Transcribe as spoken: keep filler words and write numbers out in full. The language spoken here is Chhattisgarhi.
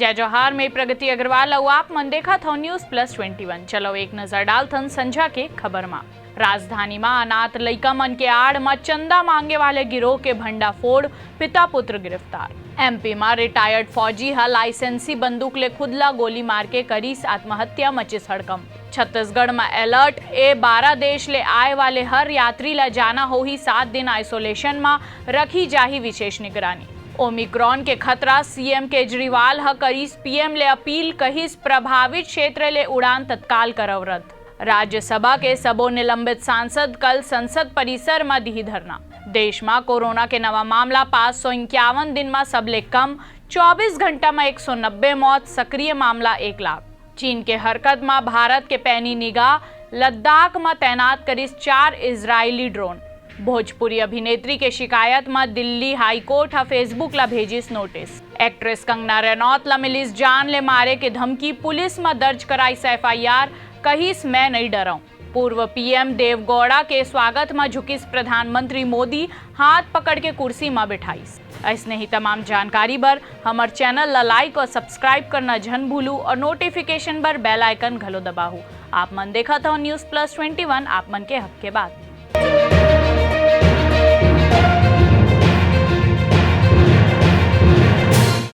जय जोहार, मैं प्रगति अग्रवाल अउ आप मन देखत हव News Plus Twenty One। चलो एक नजर डालथन संझा के खबर मा। राजधानी मा अनाथ लइका मन के आड़ मा चंदा मांगे वाले गिरोह के भंडाफोड़, पिता पुत्र गिरफ्तार। एमपी मा रिटायर्ड फौजी ह लाइसेंसी बंदूक ले खुद ला गोली मार के करिस आत्महत्या, मचिस हड़कंप। छत्तीसगढ़ मा अलर्ट, ए बारह देश ले आए वाले हर यात्री ला जाना होही सात दिन आइसोलेशन मा, रखी जाही विशेष निगरानी। ओमिक्रॉन के खतरा, सीएम केजरीवाल ह करिस पीएम ले अपील, कहिस प्रभावित क्षेत्र ले उड़ान तत्काल करव रद्द। राज्यसभा के सबो निलंबित सांसद कल संसद परिसर म दिही धरना। देश म कोरोना के नवा मामला पाँच सौ इक्यावन दिन म सबले कम, चौबीस घंटा म एक सौ नब्बे मौत, सक्रिय मामला एक लाख। चीन के हरकत म भारत के पैनी निगाह, लद्दाख म तैनात करिस चार इजरायली ड्रोन। भोजपुरी अभिनेत्री के शिकायत म दिल्ली हाई कोर्ट ह Facebook ला भेजिस नोटिस। एक्ट्रेस कंगना रनौत ला मिलिस जान ले मारे के धमकी, पुलिस म दर्ज कराइस एफआईआर, कहिस मैं नइ डरंव। पूर्व पीएम देवगौड़ा के स्वागत म झुकिस प्रधानमंत्री मोदी, हाथ पकड़ के कुर्सी म बिठाइस। अइसने ही तमाम जानकारी बर हमर चैनल ला लाइक और सब्सक्राइब करना झन भूलू और नोटिफिकेशन बर बेल आइकन घलो दबाहू। आप मन देखत हव News Plus Twenty One, आप मन के हक के बात।